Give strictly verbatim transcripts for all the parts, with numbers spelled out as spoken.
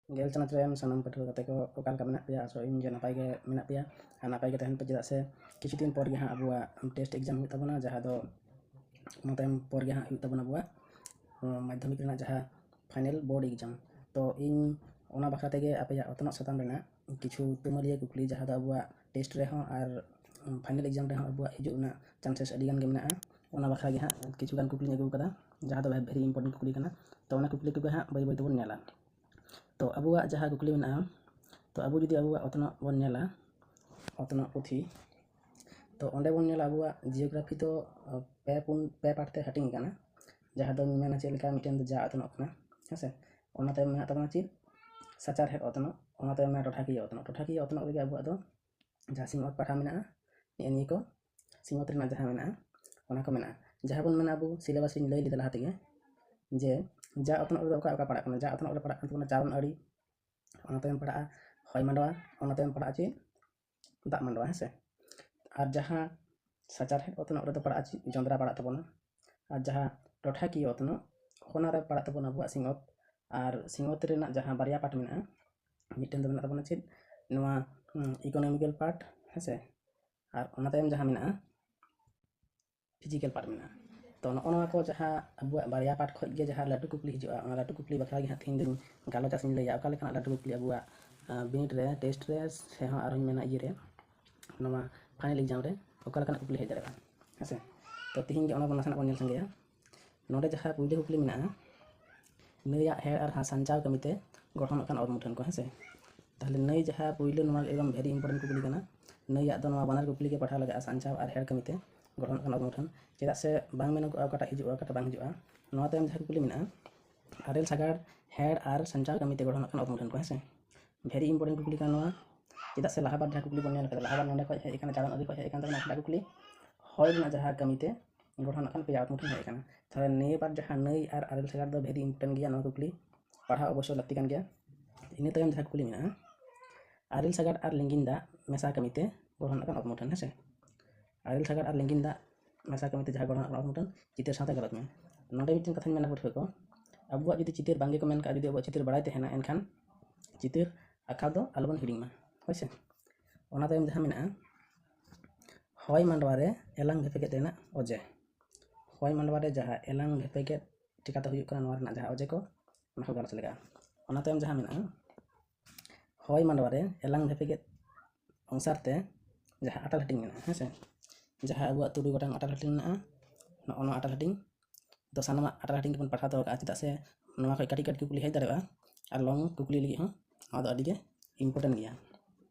ᱜᱮᱞ ᱪᱟᱱᱟᱪ ᱨᱮᱱ ᱥᱟᱱᱟᱢ ᱯᱟᱹᱴᱷᱩᱣᱟᱹ ᱜᱟᱛᱮ ᱠᱚ ᱚᱠᱟ ᱞᱮᱠᱟ ᱢᱮᱱᱟᱜ ᱯᱮᱭᱟ? ᱟᱥᱚᱜ ᱤᱧ ᱡᱮ ᱱᱟᱯᱟᱭ ᱜᱮ ᱢᱮᱱᱟᱜ ᱯᱮᱭᱟ ᱟᱨ ᱱᱟᱯᱟᱭ ᱜᱮ ᱛᱟᱦᱮᱱ ᱯᱮ, ᱪᱮᱫᱟᱜ ᱥᱮ ᱠᱤᱪᱷᱩ ᱫᱤᱱ ᱯᱚᱨ ᱜᱮ ᱦᱟᱸᱜ ᱟᱵᱚᱣᱟᱜ ᱴᱮᱥᱴ ᱮᱠᱡᱟᱢ ᱦᱩᱭᱩᱜ ᱛᱟᱵᱚᱱᱟ, ᱡᱟᱦᱟᱸ ᱫᱚ ᱚᱱᱟ ᱛᱟᱭᱚᱢ ᱯᱚᱨ ᱜᱮ ᱦᱟᱸᱜ ᱦᱩᱭᱩᱜ ᱛᱟᱵᱚᱱᱟ ᱟᱵᱚᱣᱟᱜ ᱢᱟᱫᱽᱫᱷᱚᱢᱤᱠ ᱨᱮᱱᱟᱜ ᱡᱟᱦᱟᱸ ᱯᱷᱟᱭᱱᱮᱞ ᱵᱳᱨᱰ ᱮᱠᱡᱟᱢ᱾ ᱛᱚ ᱤᱧ ᱚᱱᱟ ᱵᱟᱠᱷᱨᱟ ᱛᱮᱜᱮ ᱟᱯᱮᱭᱟᱜ ᱚᱛᱱᱚᱜ ᱥᱟᱛᱟᱢ ᱨᱮᱱᱟᱜ ᱠᱤᱪᱷᱩ ᱛᱩᱢᱟᱹᱞᱤᱭᱟᱹ ᱠᱩᱠᱞᱤ, ᱡᱟᱦᱟᱸ ᱫᱚ ᱟᱵᱚᱣᱟᱜ ᱴᱮᱥᱴ ᱨᱮᱦᱚᱸ ᱟᱨ ᱯᱷᱟᱭᱱᱮᱞ ᱮᱠᱡᱟᱢ ᱨᱮᱦᱚᱸ ᱟᱵᱚᱣᱟᱜ ᱦᱤᱡᱩᱜ ᱨᱮᱱᱟᱜ ᱪᱟᱱᱥᱮᱥ ᱟᱹᱰᱤ ᱜᱟᱱ ᱜᱮ ᱢᱮᱱᱟᱜᱼᱟ, ᱚᱱᱟ ᱵᱟᱠᱷᱨᱟ ᱜᱮ ᱦᱟᱸᱜ ᱠᱤᱪᱷᱩ ᱜᱟᱱ ᱠᱩᱠᱞᱤᱧ ᱟᱹᱜᱩ ᱟᱠᱟᱫᱟ, ᱡᱟᱦᱟᱸ ᱫᱚ ᱵᱷᱮᱨᱤ ᱤᱢᱯᱚᱨᱴᱮᱱᱴ ᱠᱩᱠᱞᱤ ᱠᱟᱱᱟ᱾ ᱛᱚ ᱚᱱᱟ ᱠᱩᱠᱞᱤ ᱠᱚᱜᱮ ᱦᱟᱸᱜ ᱵᱟᱹᱭ ᱵᱟᱹᱭ ᱛᱮᱵᱚᱱ ᱧᱮᱞᱟ᱾ ᱛᱚ ᱟᱵᱚᱣᱟᱜ ᱡᱟᱦᱟᱸ ᱠᱩᱠᱞᱤ ᱢᱮᱱᱟᱜᱼᱟ, ᱛᱚ ᱟᱵᱚ ᱡᱩᱫᱤ ᱟᱵᱚᱣᱟᱜ ᱚᱛᱱᱚᱜ ᱵᱚᱱ ᱧᱮᱞᱟ, ᱚᱛᱱᱚᱜ ᱯᱩᱛᱷᱤ, ᱛᱚ ᱚᱸᱰᱮ ᱵᱚᱱ ᱧᱮᱞᱟ ᱟᱵᱚᱣᱟᱜ ᱡᱤᱭᱳᱜᱨᱟᱯᱷᱤ ᱫᱚ ᱯᱮ ᱯᱩᱱ ᱯᱮ ᱯᱟᱨᱴ ᱛᱮ ᱦᱟᱹᱴᱤᱧ ᱟᱠᱟᱱᱟ, ᱡᱟᱦᱟᱸ ᱫᱚ ᱢᱮᱱᱟ ᱪᱮᱫ ᱞᱮᱠᱟ ᱢᱤᱫᱴᱮᱱ ᱫᱚ ᱡᱟ ᱚᱛᱱᱚᱜ ᱠᱟᱱᱟ, ᱦᱮᱸ ᱥᱮ? ᱚᱱᱟ ᱛᱟᱭᱚᱢ ᱢᱮᱱᱟᱜ ᱛᱟᱵᱚᱱᱟ ᱪᱮᱫ? ᱥᱟᱪᱟᱨᱦᱮᱫ ᱚᱛᱱᱚᱜ᱾ ᱚᱱᱟ ᱛᱟᱭᱚᱢ ᱢᱮᱱᱟᱜᱼᱟ ᱴᱚᱴᱷᱟᱠᱤᱭᱟᱹ ᱚᱛᱱᱚᱜ᱾ ᱴᱚᱴᱷᱟᱠᱤᱭᱟᱹ ᱚᱛᱱᱚᱜ ᱨᱮᱜᱮ ᱟᱵᱚᱣᱟᱜ ᱫᱚ ᱡᱟᱦᱟᱸ ᱥᱤᱧ ᱚᱛ ᱯᱟᱲᱦᱟᱣ ᱢᱮᱱᱟᱜᱼᱟ, ᱱᱮᱜᱼᱮ ᱱᱤᱭᱟᱹ ᱠᱚ ᱥᱤᱧ ᱚᱛ ᱨᱮᱱᱟᱜ ᱡᱟᱦᱟᱸ ᱢᱮᱱᱟᱜᱼᱟ, ᱚᱱᱟ ᱠᱚ ᱢᱮᱱᱟᱜᱼᱟ᱾ ᱡᱟᱦᱟᱸ ᱵᱚᱱ ᱢᱮᱱᱟ ᱟᱵᱚ ᱥᱤᱞᱮᱵᱟᱥ ᱤᱧ ᱞᱟᱹᱭ ᱞᱮᱫᱟ ᱞᱟᱦᱟ ᱛᱮᱜᱮ, ᱡᱮ ᱡᱟ ᱚᱛᱱᱚᱜ ᱨᱮᱫᱚ ᱚᱠᱟ ᱚᱠᱟ ᱯᱟᱲᱟᱜ ᱠᱟᱱᱟ? ᱡᱟ ᱚᱛᱱᱚᱜ ᱨᱮ ᱯᱟᱲᱟᱜ ᱠᱟᱱ ᱛᱟᱵᱚᱱᱟ ᱪᱟᱨᱚᱱ ᱟᱹᱲᱤ, ᱚᱱᱟ ᱛᱟᱭᱚᱢ ᱯᱟᱲᱟᱜᱼᱟ ᱦᱚᱭ ᱢᱟᱰᱣᱟ, ᱚᱱᱟ ᱛᱟᱭᱚᱢ ᱯᱟᱲᱟᱜᱼᱟ ᱪᱮᱫ? ᱫᱟᱜ ᱢᱟᱰᱣᱟ, ᱦᱮᱸ ᱥᱮ? ᱟᱨ ᱡᱟᱦᱟᱸ ᱥᱟᱪᱟᱨᱦᱮᱫ ᱚᱛᱱᱚᱜ ᱨᱮᱫᱚ ᱯᱟᱲᱟᱜᱼᱟ ᱪᱮᱫ? ᱡᱚᱸᱫᱽᱨᱟ ᱯᱟᱲᱟᱜ ᱛᱟᱵᱚᱱᱟ᱾ ᱟᱨ ᱡᱟᱦᱟᱸ ᱴᱚᱴᱷᱟᱠᱤᱭᱟᱹ ᱚᱛᱱᱚᱜ, ᱚᱱᱟ ᱨᱮ ᱯᱟᱲᱟᱜ ᱛᱟᱵᱚᱱᱟ ᱟᱵᱚᱣᱟᱜ ᱥᱤᱧ ᱚᱛ᱾ ᱟᱨ ᱥᱤᱧ ᱚᱛ ᱨᱮᱱᱟᱜ ᱡᱟᱦᱟᱸ ᱵᱟᱨᱭᱟ ᱯᱟᱨᱴ ᱢᱮᱱᱟᱜᱼᱟ, ᱢᱤᱫᱴᱮᱱ ᱫᱚ ᱢᱮᱱᱟᱜ ᱛᱟᱵᱚᱱᱟ ᱪᱮᱫ? ᱱᱚᱣᱟ ᱤᱠᱳᱱᱚᱢᱤᱠᱮᱞ ᱯᱟᱨᱴ, ᱦᱮᱸ ᱥᱮ? ᱟᱨ ᱚᱱᱟ ᱛᱟᱭᱚᱢ ᱡᱟᱦᱟᱸ ᱢᱮᱱᱟᱜᱼᱟ, ᱯᱷᱤᱡᱤᱠᱮᱞ ᱯᱟᱨᱴ ᱢᱮᱱᱟᱜᱼᱟ᱾ ᱛᱚ ᱱᱚᱜᱼᱚ ᱱᱚᱣᱟ ᱠᱚ ᱡᱟᱦᱟᱸ ᱟᱵᱚᱣᱟᱜ ᱵᱟᱨᱭᱟ ᱯᱟᱨᱴ ᱠᱷᱚᱱ ᱜᱮ ᱡᱟᱦᱟᱸ ᱞᱟᱹᱴᱩ ᱠᱩᱠᱞᱤ ᱦᱤᱡᱩᱜᱼᱟ, ᱚᱱᱟ ᱞᱟᱹᱴᱩ ᱠᱩᱠᱞᱤ ᱵᱟᱠᱷᱨᱟ ᱜᱮ ᱦᱟᱸᱜ ᱛᱮᱦᱮᱧ ᱫᱚᱧ ᱜᱟᱞᱚᱪᱟ ᱥᱮᱧ ᱞᱟᱹᱭᱟ, ᱚᱠᱟ ᱞᱮᱠᱟᱱᱟᱜ ᱞᱟᱹᱴᱩ ᱠᱩᱠᱞᱤ ᱟᱵᱚᱣᱟᱜ ᱟᱸ, ᱵᱤᱱᱤᱰ ᱨᱮ, ᱴᱮᱥᱴ ᱨᱮ, ᱥᱮ ᱦᱚᱸ ᱟᱨᱦᱚᱸᱧ ᱢᱮᱱᱟ ᱤᱭᱟᱹ ᱨᱮ, ᱱᱚᱣᱟ ᱯᱷᱟᱭᱱᱮᱞ ᱮᱠᱡᱟᱢ ᱨᱮ ᱚᱠᱟ ᱞᱮᱠᱟᱱᱟᱜ ᱠᱩᱠᱞᱤ ᱦᱮᱡ ᱫᱟᱲᱮᱭᱟᱜᱼᱟ, ᱦᱮᱸ ᱥᱮ? ᱛᱚ ᱛᱮᱦᱮᱧ ᱜᱮ ᱚᱱᱟ ᱠᱚ ᱱᱟᱥᱮᱱᱟᱜ ᱵᱚᱱ ᱧᱮᱞ ᱥᱟᱸᱜᱮᱭᱟ᱾ ᱱᱚᱰᱮ ᱡᱟᱦᱟᱸ ᱯᱩᱭᱞᱩ ᱠᱩᱠᱞᱤ ᱢᱮᱱᱟᱜᱼᱟ, ᱱᱟᱹᱭᱟᱜ ᱦᱮᱲ ᱟᱨ ᱦᱟ-, ᱥᱟᱧᱪᱟᱣ ᱠᱟᱹᱢᱤᱛᱮ ᱜᱚᱲᱦᱚᱱᱚᱜ ᱠᱟᱱ ᱚᱛ ᱢᱩᱴᱷᱟᱹᱱ ᱠᱚ, ᱦᱮᱸ ᱥᱮ? ᱛᱟᱦᱞᱮ ᱱᱟᱹᱭ ᱡᱟᱦᱟᱸ ᱯᱩᱭᱞᱩ, ᱱᱚᱣᱟ ᱮᱠᱫᱚᱢ ᱵᱷᱮᱨᱤ ᱤᱢᱯᱚᱨᱴᱮᱱᱴ ᱠᱩᱠᱞᱤ ᱠᱟᱱᱟ᱾ ᱱᱟᱹᱭᱟᱜ ᱫᱚ ᱱᱚᱣᱟ ᱵᱟᱱᱟᱨ ᱠᱩᱠᱞᱤ ᱜᱮ ᱯᱟᱲᱦᱟᱣ ᱞᱟᱜᱟᱜᱼᱟ, ᱥᱟᱧᱪᱟᱣ ᱟᱨ ᱦᱮᱲ ᱠᱟᱹᱢᱤᱛᱮ ᱜᱚᱲᱦᱚᱱᱚᱜ ᱠᱟᱱ ᱚᱛ ᱢᱩᱴᱷᱟᱹᱱ᱾ ᱪᱮᱫᱟᱜ ᱥᱮ ᱵᱟᱝ ᱢᱮᱱᱚᱜᱚᱜᱼᱟ ᱚᱠᱟᱴᱟᱜ ᱦᱤᱡᱩᱜᱼᱟ, ᱚᱠᱟᱴᱟᱜ ᱵᱟᱝ ᱦᱤᱡᱩᱜᱼᱟ᱾ ᱱᱚᱣᱟ ᱛᱟᱭᱚᱢ ᱡᱟᱦᱟᱸ ᱠᱩᱠᱞᱤ ᱢᱮᱱᱟᱜᱼᱟ, ᱟᱨᱮᱞ ᱥᱟᱜᱟᱲ ᱦᱮᱲ ᱟᱨ ᱥᱟᱧᱪᱟᱣ ᱠᱟᱹᱢᱤᱛᱮ ᱜᱚᱲᱦᱚᱱᱚᱜ ᱠᱟᱱ ᱚᱛ ᱢᱩᱴᱷᱟᱹᱱ ᱠᱚ, ᱦᱮᱸ ᱥᱮ? ᱵᱷᱮᱨᱤ ᱤᱢᱯᱚᱨᱴᱮᱱᱴ ᱠᱩᱠᱞᱤ ᱠᱟᱱᱟ ᱱᱚᱣᱟ᱾ ᱪᱮᱫᱟᱜ ᱥᱮ ᱞᱟᱦᱟ ᱵᱟᱨ ᱡᱟᱦᱟᱸ ᱠᱩᱠᱞᱤ ᱵᱚᱱ ᱧᱮᱞ ᱠᱟᱫᱟ, ᱞᱟᱦᱟ ᱵᱟᱨ ᱱᱚᱰᱮ ᱠᱷᱚᱱ ᱦᱮᱡ ᱟᱠᱟᱱᱟ, ᱪᱟᱨᱚᱱ ᱟᱹᱨᱤ ᱠᱷᱚᱱ ᱦᱮᱡ ᱟᱠᱟᱱ ᱛᱟᱵᱚᱱᱟ ᱚᱠᱟᱴᱟᱜ ᱠᱩᱠᱞᱤ? ᱦᱚᱭ ᱨᱮᱱᱟᱜ ᱡᱟᱦᱟᱸ ᱠᱟᱹᱢᱤᱛᱮ ᱜᱚᱲᱦᱚᱱᱚᱜ ᱠᱟᱱ ᱯᱮᱭᱟ ᱚᱛ ᱢᱩᱴᱷᱟᱹᱱ ᱦᱮᱡ ᱟᱠᱟᱱᱟ᱾ ᱛᱟᱦᱞᱮ ᱱᱤᱭᱟᱹ ᱵᱟᱨ ᱡᱟᱦᱟᱸ ᱱᱟᱹᱭ ᱟᱨ ᱟᱨᱮᱞ ᱥᱟᱜᱟᱲ ᱫᱚ ᱵᱷᱮᱨᱤ ᱤᱢᱯᱚᱨᱴᱮᱱᱴ ᱜᱮᱭᱟ, ᱱᱚᱣᱟ ᱠᱩᱠᱞᱤ ᱯᱟᱲᱦᱟᱣ ᱚᱵᱚᱥᱥᱳᱭ ᱞᱟᱹᱠᱛᱤ ᱠᱟᱱ ᱜᱮᱭᱟ᱾ ᱤᱱᱟᱹ ᱛᱟᱭᱚᱢ ᱡᱟᱦᱟᱸ ᱠᱩᱠᱞᱤ ᱢᱮᱱᱟᱜᱼᱟ, ᱟᱨᱮᱞ ᱥᱟᱜᱟᱲ ᱟᱨ ᱞᱤᱸᱜᱤᱱ ᱫᱟᱜ ᱢᱮᱥᱟ ᱠᱟᱹᱢᱤᱛᱮ ᱜᱚᱲᱦᱚᱱᱚᱜ ᱠᱟᱱ ᱚᱛ ᱢᱩᱴᱷᱟᱹᱱ, ᱦᱮᱸ ᱥᱮ? ᱟᱨᱮᱞ ᱥᱟᱜᱟᱲ ᱟᱨ ᱞᱤᱸᱜᱤᱱ ᱫᱟᱜ ᱢᱮᱥᱟ ᱠᱟᱹᱢᱤᱛᱮ ᱡᱟᱦᱟᱸ ᱜᱚᱲᱦᱚᱱᱚᱜ ᱠᱟᱱ ᱚᱛ ᱢᱩᱴᱷᱟᱹᱱ, ᱪᱤᱛᱟᱹᱨ ᱥᱟᱶᱛᱮ ᱜᱟᱞᱚᱪ ᱢᱮ᱾ ᱱᱚᱰᱮ ᱢᱤᱫᱴᱮᱱ ᱠᱟᱛᱷᱟᱧ ᱢᱮᱱᱟ ᱯᱟᱹᱴᱷᱩᱣᱟᱹ ᱠᱚ, ᱟᱵᱚᱣᱟᱜ ᱡᱩᱫᱤ ᱪᱤᱛᱟᱹᱨ ᱵᱟᱝ ᱜᱮᱠᱚ ᱢᱮᱱ ᱠᱟᱜᱼᱟ, ᱡᱩᱫᱤ ᱟᱵᱚᱣᱟᱜ ᱪᱤᱛᱟᱹᱨ ᱵᱟᱲᱟᱭ ᱛᱟᱦᱮᱱᱟ, ᱮᱱᱠᱷᱟᱱ ᱪᱤᱛᱟᱹᱨ ᱟᱸᱠᱟᱣ ᱫᱚ ᱟᱞᱚᱵᱚᱱ ᱦᱤᱲᱤᱧ ᱢᱟ, ᱦᱳᱭ ᱥᱮ᱾ ᱚᱱᱟ ᱛᱟᱭᱚᱢ ᱡᱟᱦᱟᱸ ᱢᱮᱱᱟᱜᱼᱟ, ᱦᱚᱭ ᱢᱟᱰᱣᱟ ᱨᱮ ᱮᱞᱟᱝ ᱵᱷᱮᱯᱮᱜᱮᱫ ᱨᱮᱱᱟᱜ ᱚᱡᱮ᱾ ᱦᱚᱭ ᱢᱟᱰᱣᱟ ᱨᱮ ᱡᱟᱦᱟᱸ ᱮᱞᱟᱝ ᱵᱷᱮᱯᱮᱜᱮᱫ ᱪᱤᱠᱟᱹᱛᱮ ᱦᱩᱭᱩᱜ ᱠᱟᱱᱟ, ᱱᱚᱣᱟ ᱨᱮᱱᱟᱜ ᱡᱟᱦᱟᱸ ᱚᱡᱮ ᱠᱚ, ᱚᱱᱟ ᱠᱚ ᱜᱟᱞᱚᱪ ᱞᱮᱠᱟ᱾ ᱚᱱᱟ ᱛᱟᱭᱚᱢ ᱡᱟᱦᱟᱸ ᱢᱮᱱᱟᱜᱼᱟ, ᱦᱚᱭ ᱢᱟᱰᱣᱟ ᱨᱮ ᱮᱞᱟᱝ ᱵᱷᱮᱯᱮᱜᱮᱫ ᱚᱝᱥᱟᱨ ᱛᱮ ᱡᱟᱦᱟᱸ ᱟᱴᱟᱞ ᱦᱟᱹᱴᱤᱧ ᱢᱮᱱᱟᱜᱼᱟ, ᱦᱮᱸ ᱥᱮ, ᱡᱟᱦᱟᱸ ᱟᱵᱚᱣᱟᱜ ᱛᱩᱨᱩᱭ ᱜᱚᱴᱟᱝ ᱟᱴᱟᱞ ᱦᱟᱹᱴᱤᱧ ᱢᱮᱱᱟᱜᱼᱟ, ᱱᱚᱜᱼᱚ ᱱᱚᱣᱟ ᱟᱴᱟᱞ ᱦᱟᱹᱴᱤᱧ ᱫᱚ ᱥᱟᱱᱟᱢᱟᱜ ᱟᱴᱟᱞ ᱦᱟᱹᱴᱤᱧ ᱜᱮᱵᱚᱱ ᱯᱟᱲᱦᱟᱣ ᱫᱚᱦᱚ ᱠᱟᱜᱼᱟ, ᱪᱮᱫᱟᱜ ᱥᱮ ᱱᱚᱣᱟ ᱠᱷᱚᱱ ᱠᱟᱹᱴᱤᱡ ᱠᱟᱹᱴᱤᱡ ᱠᱩᱠᱞᱤ ᱦᱮᱡ ᱫᱟᱲᱮᱭᱟᱜᱼᱟ᱾ ᱟᱨ ᱞᱚᱝ ᱠᱩᱠᱞᱤ ᱞᱟᱹᱜᱤᱫ ᱦᱚᱸ ᱱᱚᱣᱟ ᱫᱚ ᱟᱹᱰᱤ ᱜᱮ important ᱜᱮᱭᱟ᱾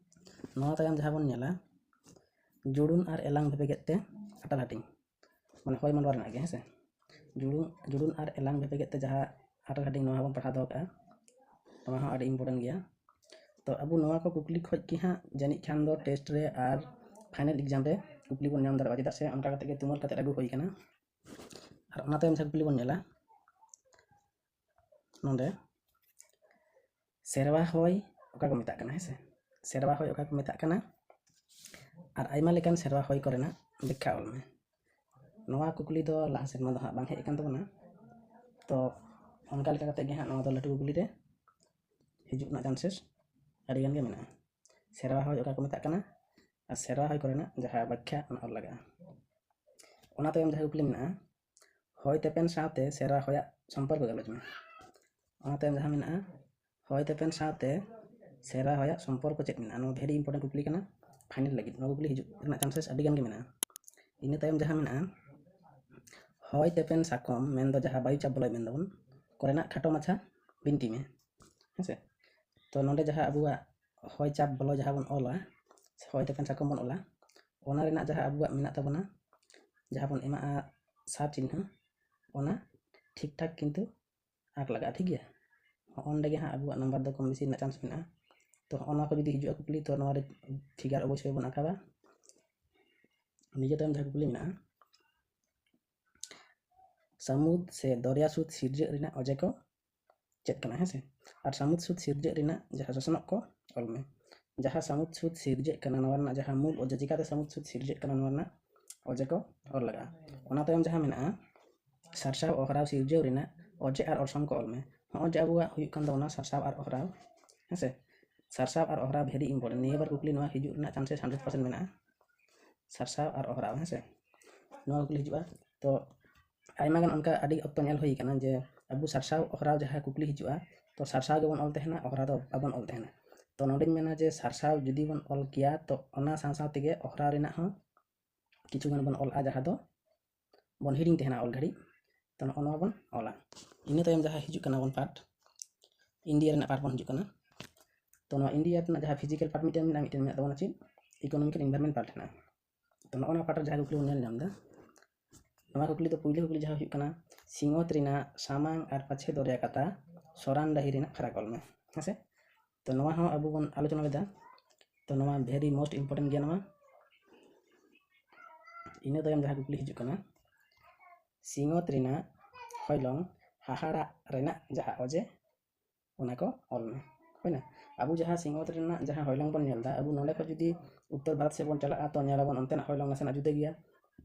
ᱱᱚᱣᱟ ᱛᱟᱭᱚᱢ ᱡᱟᱦᱟᱸ ᱵᱚᱱ ᱧᱮᱞᱟ, ᱡᱩᱲᱩᱱ ᱟᱨ ᱮᱞᱟᱝ ᱵᱷᱮᱯᱮᱜᱮᱫ ᱛᱮ ᱟᱴᱟᱞ ᱦᱟᱹᱴᱤᱧ, ᱢᱟᱱᱮ ᱦᱚᱭ ᱢᱟᱰᱣᱟ ᱨᱮᱱᱟᱜ ᱜᱮ, ᱦᱮᱸ ᱥᱮ᱾ ᱡᱩᱲᱩᱱ, ᱡᱩᱲᱩᱱ ᱟᱨ ᱮᱞᱟᱝ ᱵᱷᱮᱯᱮᱜᱮᱫ ᱛᱮ ᱡᱟᱦᱟᱸ ᱟᱴᱟᱞ ᱦᱟᱹᱴᱤᱧ, ᱱᱚᱣᱟ ᱦᱚᱸᱵᱚᱱ ᱯᱟᱲᱦᱟᱣ ᱫᱚᱦᱚ ᱠᱟᱜᱼᱟ, ᱱᱚᱣᱟ ᱦᱚᱸ ᱟᱹᱰᱤ important ᱜᱮᱭᱟ᱾ ᱛᱚ ᱟᱵᱚ ᱱᱚᱣᱟ ᱠᱚ ᱠᱩᱠᱞᱤ ᱠᱷᱚᱡ ᱜᱮ ᱦᱟᱸᱜ ᱡᱟᱹᱱᱤᱡ ᱠᱷᱟᱱ ᱫᱚ test ᱨᱮ ᱟᱨ final exam ᱨᱮ ᱠᱩᱠᱞᱤ ᱵᱚᱱ ᱧᱟᱢ ᱫᱟᱲᱮᱭᱟᱜᱼᱟ, ᱪᱮᱫᱟᱜ ᱥᱮ ᱚᱱᱠᱟ ᱠᱟᱛᱮ ᱜᱮ ᱛᱩᱢᱟᱹᱞ ᱠᱟᱛᱮ ᱟᱹᱜᱩ ᱦᱩᱭ ᱠᱟᱱᱟ᱾ ᱟᱨ ᱚᱱᱟ ᱛᱟᱭᱚᱢ ᱡᱟᱦᱟᱸ ᱠᱩᱠᱞᱤ ᱵᱚᱱ ᱧᱮᱞᱟ ᱱᱚᱰᱮ, ᱥᱮᱨᱣᱟ ᱦᱚᱭ ᱚᱠᱟ ᱠᱚ ᱢᱮᱛᱟᱜ ᱠᱟᱱᱟ, ᱦᱮᱸ ᱥᱮ? ᱥᱮᱨᱣᱟ ᱦᱚᱭ ᱚᱠᱟ ᱠᱚ ᱢᱮᱛᱟᱜ ᱠᱟᱱᱟ? ᱟᱨ ᱟᱭᱢᱟ ᱞᱮᱠᱟᱱ ᱥᱮᱨᱣᱟ ᱦᱚᱭ ᱠᱚᱨᱮᱱᱟᱜ ᱵᱮᱠᱠᱷᱟ ᱚᱞ ᱢᱮ᱾ ᱱᱚᱣᱟ ᱠᱩᱠᱞᱤ ᱫᱚ ᱞᱟᱦᱟ ᱥᱮᱨᱢᱟ ᱫᱚ ᱦᱟᱸᱜ ᱵᱟᱝ ᱦᱮᱡ ᱟᱠᱟᱱ ᱛᱟᱵᱚᱱᱟ, ᱛᱚ ᱚᱱᱠᱟ ᱞᱮᱠᱟ ᱠᱟᱛᱮ ᱜᱮ ᱦᱟᱸᱜ ᱱᱚᱣᱟ ᱫᱚ ᱞᱟᱹᱴᱩ ᱠᱩᱠᱞᱤ ᱨᱮ ᱦᱤᱡᱩᱜ ᱨᱮᱱᱟᱜ chances ᱟᱹᱰᱤ ᱜᱟᱱ ᱜᱮ ᱢᱮᱱᱟᱜᱼᱟ᱾ ᱥᱮᱨᱣᱟ ᱦᱚᱭ ᱚᱠᱟ ᱠᱚ ᱢᱮᱛᱟᱜ ᱠᱟᱱᱟ ᱟᱨ ᱥᱮᱨᱣᱟ ᱦᱚᱭ ᱠᱚᱨᱮᱱᱟᱜ ᱡᱟᱦᱟᱸ ᱵᱮᱠᱠᱷᱟ, ᱚᱱᱟ ᱚᱞ ᱞᱟᱜᱟᱜᱼᱟ᱾ ᱚᱱᱟ ᱛᱟᱭᱚᱢ ᱡᱟᱦᱟᱸ ᱠᱩᱠᱞᱤ ᱢᱮᱱᱟᱜᱼᱟ, ᱦᱚᱭ ᱛᱮᱯᱮᱱ ᱥᱟᱶᱛᱮ ᱥᱮᱨᱣᱟ ᱦᱚᱭᱟᱜ ᱥᱚᱢᱯᱚᱨᱠᱚ ᱜᱟᱞᱚᱪ ᱢᱮ᱾ ᱚᱱᱟ ᱛᱟᱭᱚᱢ ᱡᱟᱦᱟᱸ ᱢᱮᱱᱟᱜᱼᱟ, ᱦᱚᱭ ᱛᱮᱯᱮᱱ ᱥᱟᱶᱛᱮ ᱥᱮᱨᱣᱟ ᱦᱚᱭᱟᱜ ᱥᱚᱢᱯᱚᱨᱠᱚ ᱪᱮᱫ ᱢᱮᱱᱟᱜᱼᱟ? ᱱᱚᱣᱟ very important ᱠᱩᱠᱞᱤ ᱠᱟᱱᱟ, final ᱞᱟᱹᱜᱤᱫ ᱱᱚᱣᱟ ᱠᱩᱠᱞᱤ ᱦᱤᱡᱩᱜ ᱨᱮᱱᱟᱜ chances ᱟᱹᱰᱤ ᱜᱟᱱ ᱜᱮ ᱢᱮᱱᱟᱜᱼᱟ᱾ ᱤᱱᱟᱹ ᱛᱟᱭᱚᱢ ᱡᱟᱦᱟᱸ ᱢᱮᱱᱟᱜᱼᱟ, ᱦᱚᱭ ᱛᱮᱯᱮᱱ ᱥᱟᱠᱚᱢ ᱢᱮᱱᱫᱚ ᱡᱟᱦᱟᱸ ᱵᱟᱭᱩ ᱪᱟᱯ ᱵᱚᱞᱚᱭ ᱢᱮᱱ ᱫᱟᱵᱚᱱ, ᱠᱚᱨᱮᱱᱟᱜ ᱠᱷᱟᱴᱚ ᱢᱟᱪᱷᱟ ᱵᱤᱱᱛᱤ ᱢᱮ, ᱦᱮᱸ ᱥᱮ᱾ ᱛᱚ ᱱᱚᱰᱮ ᱡᱟᱦᱟᱸ ᱟᱵᱚᱣᱟᱜ ᱦᱚᱭ ᱪᱟᱯ ᱵᱚᱞᱚ ᱡᱟᱦᱟᱸ ᱵᱚᱱ ᱚᱞᱟ, ᱦᱚᱭ ᱛᱮᱯᱮᱱ ᱥᱟᱠᱚᱢ ᱵᱚᱱ ᱚᱞᱟ, ᱚᱱᱟ ᱨᱮᱱᱟᱜ ᱡᱟᱦᱟᱸ ᱟᱵᱚᱣᱟᱜ ᱢᱮᱱᱟᱜ ᱛᱟᱵᱚᱱᱟ, ᱡᱟᱦᱟᱸ ᱵᱚᱱ ᱮᱢᱟᱜᱼᱟ ᱥᱟᱨ ᱪᱤᱱᱦᱟᱹ, ᱚᱱᱟ ᱴᱷᱤᱠ ᱴᱷᱟᱠ ᱠᱤᱱᱛᱩ ᱟᱸᱠ ᱞᱟᱜᱟᱜᱼᱟ, ᱴᱷᱤᱠ ᱜᱮᱭᱟ᱾ ᱦᱚᱸᱜᱼᱚ ᱱᱚᱰᱮ ᱜᱮ ᱦᱟᱸᱜ ᱟᱵᱚᱣᱟᱜ number ᱫᱚ ᱠᱚᱢ ᱵᱮᱥᱤ ᱨᱮᱱᱟᱜ chance ᱢᱮᱱᱟᱜᱼᱟ᱾ ᱛᱚ ᱦᱚᱸᱜᱼᱚ ᱱᱚᱣᱟ ᱠᱚ ᱡᱩᱫᱤ ᱦᱤᱡᱩᱜᱼᱟ ᱠᱩᱠᱞᱤ, ᱛᱚ ᱱᱚᱣᱟ ᱨᱮ figure ᱚᱵᱚᱥᱥᱳᱭ ᱵᱚᱱ ᱟᱸᱠᱟᱣᱟ᱾ ᱱᱤᱭᱟᱹ ᱛᱟᱭᱚᱢ ᱡᱟᱦᱟᱸ ᱠᱩᱠᱞᱤ ᱢᱮᱱᱟᱜᱼᱟ, ᱥᱟᱹᱢᱩᱫ ᱥᱮ ᱫᱚᱨᱭᱟ ᱥᱩᱫ ᱥᱤᱨᱡᱟᱹᱜ ᱨᱮᱱᱟᱜ ᱚᱡᱮ ᱠᱚ ᱪᱮᱫ ᱠᱟᱱᱟ, ᱦᱮᱸ ᱥᱮ? ᱟᱨ ᱥᱟᱹᱢᱩᱫ ᱥᱩᱫ ᱥᱤᱨᱡᱟᱹᱜ ᱨᱮᱱᱟᱜ ᱡᱟᱦᱟᱸ ᱥᱟᱥᱚᱱᱚᱜ ᱠᱚ ᱚᱞ ᱢᱮ᱾ ᱡᱟᱦᱟᱸ ᱥᱟᱹᱢᱩᱫ ᱥᱩᱫ ᱥᱤᱨᱡᱟᱹᱜ ᱠᱟᱱᱟ, ᱱᱚᱣᱟ ᱨᱮᱱᱟᱜ ᱡᱟᱦᱟᱸ ᱢᱩᱞ ᱚᱡᱮ, ᱪᱤᱠᱟᱹᱛᱮ ᱥᱟᱹᱢᱩᱫ ᱥᱩᱫ ᱥᱤᱨᱡᱟᱹᱜ ᱠᱟᱱᱟ, ᱱᱚᱣᱟ ᱨᱮᱱᱟᱜ ᱚᱡᱮ ᱠᱚ ᱚᱞ ᱞᱟᱜᱟᱜᱼᱟ᱾ ᱚᱱᱟ ᱛᱟᱭᱚᱢ ᱡᱟᱦᱟᱸ ᱢᱮᱱᱟᱜᱼᱟ, ᱥᱟᱨᱥᱟᱣ ᱚᱦᱨᱟᱣ ᱥᱤᱨᱡᱟᱹᱣ ᱨᱮᱱᱟᱜ ᱚᱡᱮ ᱟᱨ ᱚᱨᱥᱚᱝ ᱠᱚ ᱚᱞ ᱢᱮ᱾ ᱦᱚᱸᱜᱼᱚᱭ ᱡᱮ ᱟᱵᱚᱣᱟᱜ ᱦᱩᱭᱩᱜ ᱠᱟᱱ ᱛᱟᱵᱚᱱᱟ ᱥᱟᱨᱥᱟᱣ ᱟᱨ ᱚᱦᱨᱟᱣ, ᱦᱮᱸ ᱥᱮ? ᱥᱟᱨᱥᱟᱣ ᱟᱨ ᱚᱦᱨᱟᱣ very important᱾ ᱱᱤᱭᱟᱹ ᱵᱟᱨ ᱠᱩᱠᱞᱤ ᱱᱚᱣᱟ ᱦᱤᱡᱩᱜ ᱨᱮᱱᱟᱜ chances hundred percent ᱢᱮᱱᱟᱜᱼᱟ, ᱥᱟᱨᱥᱟᱣ ᱟᱨ ᱚᱦᱨᱟᱣ᱾ ᱦᱮᱸ ᱥᱮ? ᱱᱚᱣᱟ ᱠᱩᱠᱞᱤ ᱦᱤᱡᱩᱜᱼᱟ᱾ ᱛᱚ ᱟᱭᱢᱟ ᱜᱟᱱ ᱚᱱᱠᱟ ᱟᱹᱰᱤ ᱚᱠᱛᱚ ᱧᱮᱞ ᱦᱩᱭ ᱠᱟᱱᱟ ᱡᱮ ᱟᱵᱚ ᱥᱟᱨᱥᱟᱣ ᱚᱦᱨᱟᱣ ᱡᱟᱦᱟᱸ ᱠᱩᱠᱞᱤ ᱦᱤᱡᱩᱜᱼᱟ, ᱛᱚ ᱥᱟᱨᱥᱟᱣ ᱜᱮᱵᱚᱱ ᱚᱞ ᱛᱟᱦᱮᱱᱟ, ᱚᱦᱨᱟᱣ ᱫᱚ ᱵᱟᱵᱚᱱ ᱚᱞ ᱛᱟᱦᱮᱱᱟ᱾ ᱛᱚ ᱱᱚᱰᱮᱧ ᱢᱮᱱᱟ ᱡᱮ ᱥᱟᱨᱥᱟᱣ ᱡᱩᱫᱤ ᱵᱚᱱ ᱚᱞ ᱠᱮᱭᱟ, ᱛᱚ ᱚᱱᱟ ᱥᱟᱶ ᱥᱟᱶ ᱛᱮᱜᱮ ᱚᱦᱨᱟᱣ ᱨᱮᱱᱟᱜ ᱦᱚᱸ ᱠᱤᱪᱷᱩ ᱜᱟᱱ ᱵᱚᱱ ᱚᱞᱟ, ᱡᱟᱦᱟᱸ ᱫᱚ ᱵᱚᱱ ᱦᱤᱲᱤᱧ ᱛᱟᱦᱮᱱᱟ ᱚᱞ ᱜᱷᱟᱹᱲᱤᱡ᱾ ᱛᱚ ᱱᱚᱜᱼᱚ ᱱᱚᱣᱟ ᱵᱚᱱ ᱚᱞᱟ᱾ ᱤᱱᱟᱹ ᱛᱟᱭᱚᱢ ᱡᱟᱦᱟᱸ ᱦᱤᱡᱩᱜ ᱠᱟᱱᱟ ᱵᱚᱱ part, ᱤᱱᱰᱤᱭᱟ ᱨᱮᱱᱟᱜ part ᱵᱚᱱ ᱦᱤᱡᱩᱜ ᱠᱟᱱᱟ᱾ ᱛᱚ ᱱᱚᱣᱟ ᱤᱱᱰᱤᱭᱟ ᱨᱮᱱᱟᱜ ᱡᱟᱦᱟᱸ physical part ᱢᱤᱫᱴᱮᱱ ᱢᱮᱱᱟᱜᱼᱟ, ᱢᱤᱫᱴᱮᱱ ᱢᱮᱱᱟᱜ ᱛᱟᱵᱚᱱᱟ ᱪᱮᱫ, economical environment part ᱦᱮᱱᱟᱜᱼᱟ᱾ ᱛᱚ ᱱᱚᱜᱼᱚ ᱱᱚᱣᱟ part ᱨᱮ ᱡᱟᱦᱟᱸ ᱠᱩᱠᱞᱤ ᱵᱚᱱ ᱧᱮᱞ ᱧᱟᱢ ᱮᱫᱟ, ᱱᱚᱣᱟ ᱠᱩᱠᱞᱤ ᱫᱚ ᱯᱩᱭᱞᱩ ᱠᱩᱠᱞᱤ ᱡᱟᱦᱟᱸ ᱦᱩᱭᱩᱜ ᱠᱟᱱᱟ, ᱥᱤᱧᱚᱛ ᱨᱮᱱᱟᱜ ᱥᱟᱢᱟᱝ ᱟᱨ ᱯᱟᱪᱷᱮ ᱫᱚᱨᱭᱟ ᱠᱟᱛᱟ ᱥᱚᱨᱟᱱ ᱰᱟᱹᱦᱤ ᱨᱮᱱᱟᱜ ᱯᱷᱟᱨᱟᱠ ᱚᱞ ᱢᱮ᱾ ᱦᱮᱸ ᱥᱮ? ᱛᱚ ᱱᱚᱣᱟ ᱦᱚᱸ ᱟᱵᱚ ᱵᱚᱱ ᱟᱞᱳᱪᱚᱱᱟ ᱞᱮᱫᱟ᱾ ᱛᱚ ᱱᱚᱣᱟ very most important ᱜᱮᱭᱟ ᱱᱚᱣᱟ᱾ ᱤᱱᱟᱹ ᱛᱟᱭᱚᱢ ᱡᱟᱦᱟᱸ ᱠᱩᱠᱞᱤ ᱦᱤᱡᱩᱜ ᱠᱟᱱᱟ, ᱥᱤᱧᱚᱛ ᱨᱮᱱᱟᱜ ᱦᱚᱭᱞᱚᱝ ᱦᱟᱦᱟᱲᱟᱜ ᱨᱮᱱᱟᱜ ᱡᱟᱦᱟᱸ ᱚᱡᱮ, ᱚᱱᱟ ᱠᱚ ᱚᱞ ᱢᱮ᱾ ᱦᱩᱭᱱᱟ? ᱟᱵᱚ ᱡᱟᱦᱟᱸ ᱥᱤᱧᱚᱛ ᱨᱮᱱᱟᱜ ᱡᱟᱦᱟᱸ ᱦᱚᱭᱞᱚᱝ ᱵᱚᱱ ᱧᱮᱞ ᱮᱫᱟ, ᱟᱵᱚ ᱱᱚᱰᱮ ᱠᱷᱚᱱ ᱡᱩᱫᱤ ᱩᱛᱛᱚᱨ ᱵᱷᱟᱨᱚᱛ ᱥᱮᱫ ᱵᱚᱱ ᱪᱟᱞᱟᱜᱼᱟ, ᱛᱚ ᱧᱮᱞᱟᱵᱚᱱ ᱚᱱᱛᱮᱱᱟᱜ ᱦᱚᱭᱞᱚᱝ ᱱᱟᱥᱮᱱᱟᱜ ᱡᱩᱫᱟᱹ ᱜᱮᱭᱟ,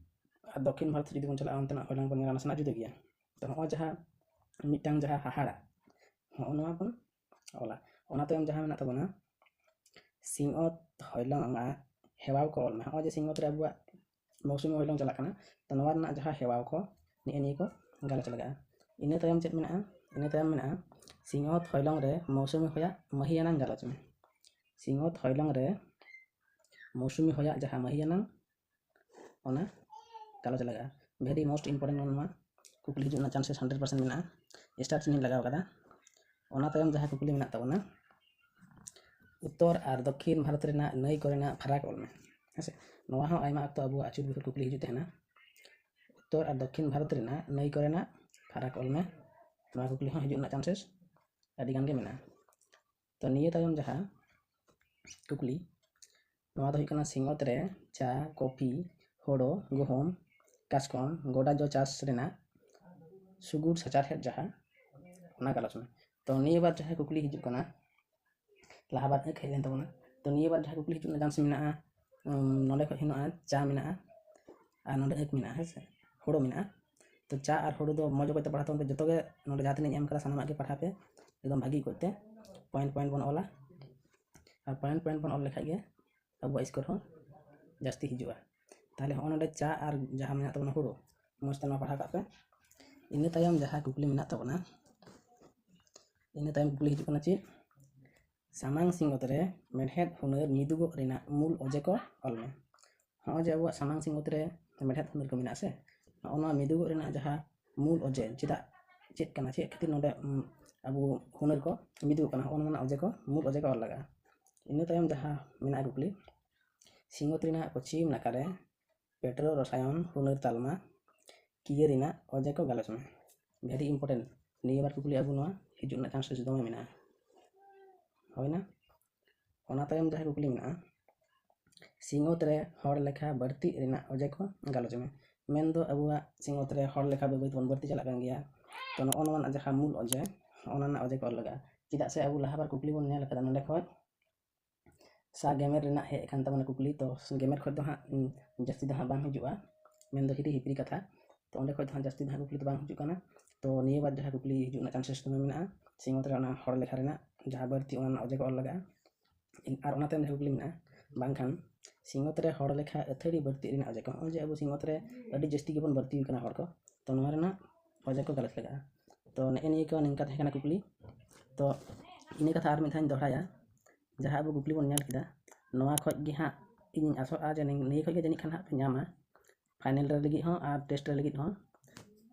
ᱟᱨ ᱫᱚᱠᱠᱷᱤᱱ ᱵᱷᱟᱨᱚᱛ ᱥᱮᱫ ᱡᱩᱫᱤ ᱵᱚᱱ ᱪᱟᱞᱟᱜᱼᱟ, ᱚᱱᱛᱮᱱᱟᱜ ᱦᱚᱭᱞᱚᱝ ᱵᱚᱱ ᱧᱮᱞᱟ ᱱᱟᱥᱮᱱᱟᱜ ᱡᱩᱫᱟᱹ ᱜᱮᱭᱟ᱾ ᱛᱚ ᱱᱚᱜᱼᱚᱭ ᱡᱟᱦᱟᱸ ᱢᱤᱫᱴᱟᱝ ᱡᱟᱦᱟᱸ ᱦᱟᱦᱟᱲᱟ, ᱱᱚᱜᱼᱚ ᱱᱚᱣᱟ ᱵᱚᱱ ᱚᱞᱟ᱾ ᱚᱱᱟ ᱛᱟᱭᱚᱢ ᱡᱟᱦᱟᱸ ᱢᱮᱱᱟᱜ ᱛᱟᱵᱚᱱᱟ, ᱥᱤᱧᱚᱛ ᱦᱚᱭᱞᱚᱝ ᱟᱜ ᱦᱮᱣᱟᱣ ᱠᱚ ᱚᱞ ᱢᱮ᱾ ᱱᱚᱜᱼᱚᱭ ᱡᱮ ᱥᱤᱧᱚᱛ ᱨᱮ ᱟᱵᱚᱣᱟᱜ ᱢᱳᱣᱥᱩᱢᱤ ᱦᱚᱭᱞᱚᱝ ᱪᱟᱞᱟᱜ ᱠᱟᱱᱟ, ᱛᱚ ᱱᱚᱣᱟ ᱨᱮᱱᱟᱜ ᱡᱟᱦᱟᱸ ᱦᱮᱣᱟᱣ ᱠᱚ, ᱱᱤᱭᱟᱹ ᱱᱤᱭᱟᱹ ᱠᱚ ᱜᱟᱞᱚᱪ ᱞᱟᱜᱟᱜᱼᱟ᱾ ᱤᱱᱟᱹ ᱛᱟᱭᱚᱢ ᱪᱮᱫ ᱢᱮᱱᱟᱜᱼᱟ? ᱤᱱᱟᱹ ᱛᱟᱭᱚᱢ ᱢᱮᱱᱟᱜᱼᱟ ᱥᱤᱧᱚᱛ ᱦᱚᱭᱞᱚᱝ ᱨᱮ ᱢᱳᱣᱥᱩᱢᱤ ᱦᱚᱭᱟᱜ ᱢᱟᱹᱦᱤᱭᱟᱱᱟᱝ ᱜᱟᱞᱚᱪ ᱢᱮ᱾ ᱥᱤᱧᱚᱛ ᱦᱚᱭᱞᱚᱝ ᱨᱮ ᱢᱳᱣᱥᱩᱢᱤ ᱦᱚᱭᱟᱜ ᱡᱟᱦᱟᱸ ᱢᱟᱹᱦᱤᱭᱟᱱᱟᱝ, ᱚᱱᱟ ᱜᱟᱞᱚᱪ ᱞᱟᱜᱟᱜᱼᱟ᱾ Very most important ᱱᱚᱣᱟ ᱠᱩᱠᱞᱤ ᱦᱤᱡᱩᱜ ᱨᱮᱱᱟᱜ chances hundred percent ᱢᱮᱱᱟᱜᱼᱟ᱾ Star ᱪᱤᱱᱦᱟᱹᱧ ᱞᱟᱜᱟᱣ ᱠᱟᱫᱟ᱾ ᱚᱱᱟ ᱛᱟᱭᱚᱢ ᱡᱟᱦᱟᱸ ᱠᱩᱠᱞᱤ ᱢᱮᱱᱟᱜ ᱛᱟᱵᱚᱱᱟ, ᱩᱛᱛᱚᱨ ᱟᱨ ᱫᱚᱠᱠᱷᱤᱱ ᱵᱷᱟᱨᱚᱛ ᱨᱮᱱᱟᱜ ᱱᱟᱹᱭ ᱠᱚᱨᱮᱱᱟᱜ ᱯᱷᱟᱨᱟᱠ ᱚᱞ ᱢᱮ᱾ ᱦᱮᱸ ᱥᱮ? ᱱᱚᱣᱟ ᱦᱚᱸ ᱟᱭᱢᱟ ᱚᱠᱛᱚ ᱟᱵᱚᱣᱟᱜ ᱟᱹᱪᱩᱨ ᱵᱤᱪᱩᱨ ᱠᱩᱠᱞᱤ ᱦᱤᱡᱩᱜ ᱛᱟᱦᱮᱱᱟ, ᱩᱛᱛᱚᱨ ᱟᱨ ᱫᱚᱠᱠᱷᱤᱱ ᱵᱷᱟᱨᱚᱛ ᱨᱮᱱᱟᱜ ᱱᱟᱹᱭ ᱠᱚᱨᱮᱱᱟᱜ ᱯᱷᱟᱨᱟᱠ ᱚᱞ ᱢᱮ᱾ ᱱᱚᱣᱟ ᱠᱩᱠᱞᱤ ᱦᱚᱸ ᱦᱤᱡᱩᱜ ᱨᱮᱱᱟᱜ chances ᱟᱹᱰᱤ ᱜᱟᱱ ᱜᱮ ᱢᱮᱱᱟᱜᱼᱟ᱾ ᱛᱚ ᱱᱤᱭᱟᱹ ᱛᱟᱭᱚᱢ ᱡᱟᱦᱟᱸ ᱠᱩᱠᱞᱤ, ᱱᱚᱣᱟ ᱫᱚ ᱦᱩᱭᱩᱜ ᱠᱟᱱᱟ ᱥᱤᱧᱚᱛ ᱨᱮ ᱪᱟ, ᱠᱚᱯᱷᱤ, ᱦᱳᱲᱳ, ᱜᱩᱦᱩᱢ, ᱠᱟᱥᱠᱚᱢ, ᱜᱚᱰᱟ ᱡᱚ ᱪᱟᱥ ᱨᱮᱱᱟᱜ ᱥᱩᱜᱩᱲ ᱥᱟᱪᱟᱨᱦᱮᱫ ᱡᱟᱦᱟᱸ, ᱚᱱᱟ ᱜᱟᱞᱚᱪ ᱢᱮ᱾ ᱛᱚ ᱱᱤᱭᱟᱹ ᱵᱟᱨ ᱡᱟᱦᱟᱸ ᱠᱩᱠᱞᱤ ᱦᱤᱡᱩᱜ ᱠᱟᱱᱟ, ᱞᱟᱦᱟ ᱵᱟᱨ ᱟᱹᱸᱠ ᱦᱮᱡ ᱞᱮᱱ ᱛᱟᱵᱚᱱᱟ᱾ ᱛᱚ ᱱᱤᱭᱟᱹ ᱵᱟᱨ ᱡᱟᱦᱟᱸ ᱠᱩᱠᱞᱤ ᱦᱤᱡᱩᱜ ᱨᱮᱱᱟᱜ chance ᱢᱮᱱᱟᱜᱼᱟ, ᱩᱢ, ᱱᱚᱸᱰᱮ ᱠᱷᱚᱱ ᱦᱮᱱᱟᱜᱼᱟ, ᱪᱟ ᱢᱮᱱᱟᱜᱼᱟ, ᱟᱨ ᱱᱚᱸᱰᱮ ᱟᱹᱸᱠ ᱢᱮᱱᱟᱜᱼᱟ, ᱦᱮᱸ ᱥᱮ, ᱦᱳᱲᱳ ᱢᱮᱱᱟᱜᱼᱟ᱾ ᱛᱚ ᱪᱟ ᱟᱨ ᱦᱳᱲᱳ ᱫᱚ ᱢᱚᱡᱽ ᱚᱠᱚᱡ ᱛᱮ ᱯᱟᱲᱦᱟᱣ ᱛᱟᱵᱚᱱ ᱯᱮ, ᱡᱚᱛᱚ ᱜᱮ ᱱᱚᱸᱰᱮ ᱡᱟᱦᱟᱸ ᱛᱤᱱᱟᱹᱜ ᱤᱧ ᱮᱢ ᱠᱟᱫᱟ, ᱥᱟᱱᱟᱢᱟᱜ ᱜᱮ ᱯᱟᱲᱦᱟᱣ ᱯᱮ ᱮᱠᱫᱚᱢ ᱵᱷᱟᱹᱜᱤ ᱚᱠᱚᱡ ᱛᱮ᱾ point point ᱵᱚᱱ ᱚᱞᱟ, ᱟᱨ point point ᱵᱚᱱ ᱚᱞ ᱞᱮᱠᱷᱟᱡ ᱜᱮ ᱟᱵᱚᱣᱟᱜ ᱥᱠᱳᱨ ᱦᱚᱸ ᱡᱟᱹᱥᱛᱤ ᱦᱤᱡᱩᱜᱼᱟ᱾ ᱛᱟᱦᱚᱞᱮ ᱦᱚᱸᱜᱼᱚ ᱱᱚᱰᱮ ᱪᱟ ᱟᱨ ᱡᱟᱦᱟᱸ ᱢᱮᱱᱟᱜ ᱛᱟᱵᱚᱱᱟ ᱦᱩᱲᱩ, ᱢᱚᱡᱽ ᱛᱮ ᱱᱚᱣᱟ ᱯᱟᱲᱦᱟᱣ ᱠᱟᱜ ᱯᱮ᱾ ᱤᱱᱟᱹ ᱛᱟᱭᱚᱢ ᱡᱟᱦᱟᱸ ᱠᱩᱠᱞᱤ ᱢᱮᱱᱟᱜ ᱛᱟᱵᱚᱱᱟ, ᱤᱱᱟᱹ ᱛᱟᱭᱚᱢ ᱠᱩᱠᱞᱤ ᱦᱤᱡᱩᱜ ᱠᱟᱱᱟ ᱪᱮᱫ? ᱥᱟᱢᱟᱝ ᱥᱤᱧᱚᱛ ᱨᱮ ᱢᱮᱲᱦᱮᱫ ᱦᱩᱱᱟᱹᱨ ᱢᱤᱫᱩᱜᱚᱜ ᱨᱮᱱᱟᱜ ᱢᱩᱞ ᱚᱡᱮ ᱠᱚ ᱚᱞ ᱢᱮ᱾ ᱦᱚᱸᱜᱼᱚᱭ ᱡᱮ ᱟᱵᱚᱣᱟᱜ ᱥᱟᱢᱟᱝ ᱥᱤᱧᱚᱛ ᱨᱮ ᱢᱮᱲᱦᱮᱫ ᱦᱩᱱᱟᱹᱨ ᱠᱚ ᱢᱮᱱᱟᱜᱼᱟ ᱥᱮ, ᱱᱚᱜᱼᱚ ᱱᱚᱣᱟ ᱢᱤᱫᱩᱜᱚᱜ ᱨᱮᱱᱟᱜ ᱡᱟᱦᱟᱸ ᱢᱩᱞ ᱚᱡᱮ, ᱪᱮᱫᱟᱜ, ᱪᱮᱫ ᱠᱟᱱᱟ, ᱪᱮᱫ ᱠᱷᱟᱹᱛᱤᱨ ᱱᱚᱰᱮ, ᱩᱢ, ᱟᱵᱚ ᱦᱩᱱᱟᱹᱨ ᱠᱚ ᱢᱤᱫᱩᱜᱚᱜ ᱠᱟᱱᱟ, ᱦᱚᱸᱜᱼᱚ ᱱᱚᱣᱟ ᱨᱮᱱᱟᱜ ᱚᱡᱮ ᱠᱚ, ᱢᱩᱞ ᱚᱡᱮ ᱠᱚ ᱚᱞ ᱞᱟᱜᱟᱜᱼᱟ᱾ ᱤᱱᱟᱹ ᱛᱟᱭᱚᱢ ᱡᱟᱦᱟᱸ ᱢᱮᱱᱟᱜᱼᱟ ᱠᱩᱠᱞᱤ, ᱥᱤᱧᱚᱛ ᱨᱮᱱᱟᱜ ᱯᱚᱪᱷᱤᱢ ᱱᱟᱠᱷᱟ ᱨᱮ ᱯᱮᱴᱨᱳ ᱨᱚᱥᱟᱭᱚᱱ ᱦᱩᱱᱟᱹᱨ ᱛᱟᱞᱢᱟ ᱠᱤᱭᱟᱹ ᱨᱮᱱᱟᱜ ᱚᱡᱮ ᱠᱚ ᱜᱟᱞᱚᱪ ᱢᱮ᱾ Very important, ᱱᱤᱭᱟᱹ ᱵᱟᱨ ᱠᱩᱠᱞᱤ ᱟᱵᱚ ᱱᱚᱣᱟ ᱦᱤᱡᱩᱜ ᱨᱮᱱᱟᱜ chances ᱫᱚᱢᱮ ᱢᱮᱱᱟᱜᱼᱟ᱾ ᱦᱳᱭᱱᱟ? ᱚᱱᱟ ᱛᱟᱭᱚᱢ ᱡᱟᱦᱟᱸ ᱠᱩᱠᱞᱤ ᱢᱮᱱᱟᱜᱼᱟ, ᱥᱤᱧᱚᱛ ᱨᱮ ᱦᱚᱲ ᱞᱮᱠᱷᱟ ᱵᱟᱹᱲᱛᱤᱜ ᱨᱮᱱᱟᱜ ᱚᱡᱮ ᱠᱚ ᱜᱟᱞᱚᱪ ᱢᱮ᱾ ᱢᱮᱱᱫᱚ ᱟᱵᱚᱣᱟᱜ ᱥᱤᱧᱚᱛ ᱨᱮ ᱦᱚᱲ ᱞᱮᱠᱷᱟ ᱵᱟᱹᱭ ᱵᱟᱹᱭ ᱛᱮᱵᱚᱱ ᱵᱟᱹᱲᱛᱤ ᱪᱟᱞᱟᱜ ᱠᱟᱱ ᱜᱮᱭᱟ, ᱛᱚ ᱱᱚᱜᱼᱚ ᱱᱚᱣᱟ ᱨᱮᱱᱟᱜ ᱡᱟᱦᱟᱸ ᱢᱩᱞ ᱚᱡᱮ, ᱚᱱᱟ ᱨᱮᱱᱟᱜ ᱚᱡᱮ ᱠᱚ ᱚᱞ ᱞᱟᱜᱟᱜᱼᱟ᱾ ᱪᱮᱫᱟᱜ ᱥᱮ ᱟᱵᱚ ᱞᱟᱦᱟ ᱵᱟᱨ ᱠᱩᱠᱞᱤ ᱵᱚᱱ ᱧᱮᱞ ᱟᱠᱟᱫᱟ ᱱᱚᱸᱰᱮ ᱠᱷᱚᱱ ᱥᱟ ᱜᱮᱢᱮᱨ ᱨᱮᱱᱟᱜ ᱦᱮᱡ ᱟᱠᱟᱱ ᱛᱟᱵᱚᱱᱟ ᱠᱩᱠᱞᱤ, ᱛᱚ ᱜᱮᱢᱮᱨ ᱠᱷᱚᱱ ᱫᱚ ᱦᱟᱸᱜ, ᱩᱸ, ᱡᱟᱹᱥᱛᱤ ᱫᱚ ᱦᱟᱸᱜ ᱵᱟᱝ ᱦᱤᱡᱩᱜᱼᱟ, ᱢᱮᱱᱫᱚ ᱦᱤᱨᱤ ᱦᱤᱯᱤᱨᱤ ᱠᱟᱛᱷᱟ᱾ ᱛᱚ ᱚᱸᱰᱮ ᱠᱷᱚᱱ ᱫᱚ ᱦᱟᱸᱜ ᱡᱟᱹᱥᱛᱤ ᱫᱚ ᱦᱟᱸᱜ ᱠᱩᱠᱞᱤ ᱫᱚ ᱵᱟᱝ ᱦᱤᱡᱩᱜ ᱠᱟᱱᱟ᱾ ᱛᱚ ᱱᱤᱭᱟᱹ ᱵᱟᱨ ᱡᱟᱦᱟᱸ ᱠᱩᱠᱞᱤ ᱦᱤᱡᱩᱜ ᱨᱮᱱᱟᱜ chances ᱫᱚᱢᱮ ᱢᱮᱱᱟᱜᱼᱟ, ᱥᱤᱧᱚᱛ ᱨᱮ ᱚᱱᱟ ᱦᱚᱲ ᱞᱮᱠᱷᱟ ᱨᱮᱱᱟᱜ ᱡᱟᱦᱟᱸ ᱵᱟᱹᱲᱛᱤ, ᱚᱱᱟ ᱨᱮᱱᱟᱜ ᱚᱡᱮ ᱠᱚ ᱚᱞ ᱞᱟᱜᱟᱜᱼᱟ᱾ ᱤᱱ-, ᱟᱨ ᱚᱱᱟ ᱛᱟᱭᱚᱢ ᱡᱟᱦᱟᱸ ᱠᱩᱠᱞᱤ ᱢᱮᱱᱟᱜᱼᱟ, ᱵᱟᱝᱠᱷᱟᱱ ᱥᱤᱧᱚᱛ ᱨᱮ ᱦᱚᱲ ᱞᱮᱠᱷᱟ ᱟᱹᱛᱷᱟᱹᱲᱤ ᱵᱟᱹᱲᱛᱤᱜ ᱨᱮᱱᱟᱜ ᱚᱡᱮ ᱠᱚ, ᱱᱚᱜᱼᱚᱭ ᱡᱮ ᱟᱵᱚ ᱥᱤᱧᱚᱛ ᱨᱮ ᱟᱹᱰᱤ ᱡᱟᱹᱥᱛᱤ ᱜᱮᱵᱚᱱ ᱵᱟᱹᱲᱛᱤ ᱟᱠᱟᱱᱟ ᱦᱚᱲ ᱠᱚ, ᱛᱚ ᱱᱚᱣᱟ ᱨᱮᱱᱟᱜ ᱚᱡᱮ ᱠᱚ ᱜᱟᱞᱚᱪ ᱞᱟᱜᱟᱜᱼᱟ᱾ ᱛᱚ ᱱᱮᱜᱼᱮ ᱱᱤᱭᱟᱹ ᱠᱚ ᱱᱤᱝᱠᱟ ᱛᱟᱦᱮᱸ ᱠᱟᱱᱟ ᱠᱩᱠᱞᱤ᱾ ᱛᱚ ᱤᱱᱟᱹ ᱠᱟᱛᱷᱟ ᱟᱨ ᱢᱤᱫ ᱫᱷᱟᱣ ᱤᱧ ᱫᱚᱦᱲᱟᱭᱟ, ᱡᱟᱦᱟᱸ ᱟᱵᱚ ᱠᱩᱠᱞᱤ ᱵᱚᱱ ᱧᱮᱞ ᱠᱮᱫᱟ, ᱱᱚᱣᱟ ᱠᱷᱚᱡ ᱜᱮ ᱦᱟᱸᱜ ᱤᱧᱤᱧ ᱟᱥᱚᱜᱼᱟ ᱡᱮ ᱱᱤᱭᱟᱹ ᱠᱷᱚᱡ ᱜᱮ ᱡᱟᱹᱱᱤᱡ ᱠᱷᱟᱱ ᱦᱟᱸᱜ ᱯᱮ ᱧᱟᱢᱟ, final ᱨᱮ ᱞᱟᱹᱜᱤᱫ ᱦᱚᱸ ᱟᱨ test ᱨᱮ ᱞᱟᱹᱜᱤᱫ ᱦᱚᱸ᱾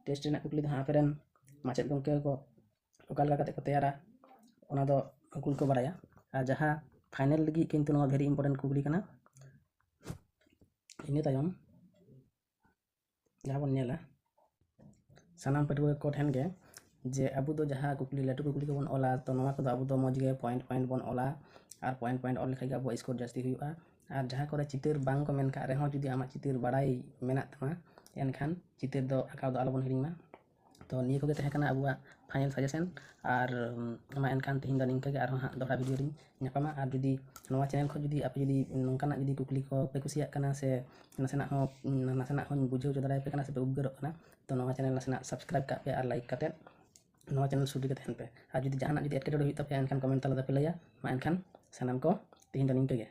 Test ᱨᱮᱱᱟᱜ ᱠᱩᱠᱞᱤ ᱫᱚ ᱦᱟᱸᱜ ᱟᱯᱮ ᱨᱮᱱ ᱢᱟᱪᱮᱫ ᱜᱚᱢᱠᱮ ᱠᱚ ᱚᱠᱟ ᱞᱮᱠᱟ ᱠᱟᱛᱮ ᱠᱚ ᱛᱮᱭᱟᱨᱟ, ᱚᱱᱟ ᱫᱚ ᱩᱱᱠᱩ ᱜᱮᱠᱚ ᱵᱟᱲᱟᱭᱟ᱾ ᱟᱨ ᱡᱟᱦᱟᱸ final ᱞᱟᱹᱜᱤᱫ ᱠᱤᱱᱛᱩ ᱱᱚᱣᱟ very important ᱠᱩᱠᱞᱤ ᱠᱟᱱᱟ᱾ ᱤᱱᱟᱹ ᱛᱟᱭᱚᱢ ᱡᱟᱦᱟᱸ ᱵᱚᱱ ᱧᱮᱞᱟ, ᱥᱟᱱᱟᱢ ᱯᱟᱹᱴᱷᱩᱣᱟᱹ ᱠᱚ ᱴᱷᱮᱱ ᱜᱮ ᱡᱮ ᱟᱵᱚ ᱫᱚ ᱡᱟᱦᱟᱸ ᱠᱩᱠᱞᱤ, ᱞᱟᱹᱴᱩ ᱠᱩᱠᱞᱤ ᱠᱚᱵᱚᱱ ᱚᱞᱟ, ᱛᱚ ᱱᱚᱣᱟ ᱠᱚᱫᱚ ᱟᱵᱚ ᱫᱚ ᱢᱚᱡᱽ ᱜᱮ point point ᱵᱚᱱ ᱚᱞᱟ, ᱟᱨ point point ᱚᱞ ᱞᱮᱠᱷᱟᱡ ᱜᱮ ᱟᱵᱚᱣᱟᱜ score ᱡᱟᱹᱥᱛᱤ ᱦᱩᱭᱩᱜᱼᱟ᱾ ᱟᱨ ᱡᱟᱦᱟᱸ ᱠᱚᱨᱮ ᱪᱤᱛᱟᱹᱨ ᱵᱟᱝ ᱠᱚ ᱢᱮᱱ ᱠᱟᱜ ᱨᱮᱦᱚᱸ, ᱡᱩᱫᱤ ᱟᱢᱟᱜ ᱪᱤᱛᱟᱹᱨ ᱵᱟᱲᱟᱭ ᱢᱮᱱᱟᱜ ᱛᱟᱢᱟ, ᱮᱱᱠᱷᱟᱱ ᱪᱤᱛᱟᱹᱨ ᱫᱚ ᱟᱸᱠᱟᱣ ᱫᱚ ᱟᱞᱚᱵᱚᱱ ᱦᱤᱲᱤᱧ ᱢᱟ᱾ ᱛᱚ ᱱᱤᱭᱟᱹ ᱠᱚᱜᱮ ᱛᱟᱦᱮᱸ ᱠᱟᱱᱟ ᱟᱵᱚᱣᱟᱜ final suggestion᱾ ᱟᱨ, ᱩᱢ, ᱢᱟ ᱮᱱᱠᱷᱟᱱ ᱛᱮᱦᱮᱧ ᱫᱚ ᱱᱤᱝᱠᱟᱹ ᱜᱮ, ᱟᱨᱦᱚᱸ ᱦᱟᱸᱜ ᱫᱚᱦᱲᱟ video ᱨᱤᱧ ᱧᱟᱯᱟᱢᱟ᱾ ᱟᱨ ᱡᱩᱫᱤ ᱱᱚᱣᱟ channel ᱠᱷᱚᱱ ᱡᱩᱫᱤ ᱟᱯᱮ ᱡᱩᱫᱤ ᱱᱚᱝᱠᱟᱱᱟᱜ ᱡᱩᱫᱤ ᱠᱩᱠᱞᱤ ᱠᱚ ᱯᱮ ᱠᱩᱥᱤᱭᱟᱜ ᱠᱟᱱᱟ ᱥᱮ ᱱᱟᱥᱮᱱᱟᱜ ᱦᱚᱸ, ᱱᱟᱥᱮᱱᱟᱜ ᱦᱚᱸᱧ ᱵᱩᱡᱷᱟᱹᱣ ᱦᱚᱪᱚ ᱫᱟᱲᱮᱭᱟᱯᱮ ᱠᱟᱱᱟ ᱥᱮ ᱯᱮ ᱩᱫᱽᱜᱟᱹᱨᱚᱜ ᱠᱟᱱᱟ, ᱛᱚ ᱱᱚᱣᱟ channel ᱱᱟᱥᱮᱱᱟᱜ subscribe ᱠᱟᱜ ᱯᱮ ᱟᱨ like ᱠᱟᱛᱮᱫ ᱱᱚᱣᱟ channel ᱥᱩᱨ ᱨᱮᱜᱮ ᱛᱟᱦᱮᱱ ᱯᱮ᱾ ᱟᱨ ᱡᱩᱫᱤ ᱡᱟᱦᱟᱱᱟᱜ ᱡᱩᱫᱤ ᱮᱴᱠᱮᱴᱚᱬᱮ ᱦᱩᱭᱩᱜ ᱛᱟᱯᱮᱭᱟ, ᱮᱱᱠᱷᱟᱱ comment ᱛᱟᱞᱟᱛᱮ ᱯᱮ ᱞᱟᱹᱭᱟ᱾ ᱢᱟ ᱮᱱᱠᱷᱟᱱ ᱥᱟᱱᱟᱢ ᱠᱚ ᱛᱮᱦᱮᱧ ᱫᱚ ᱱᱤᱝᱠᱟᱹ ᱜᱮ᱾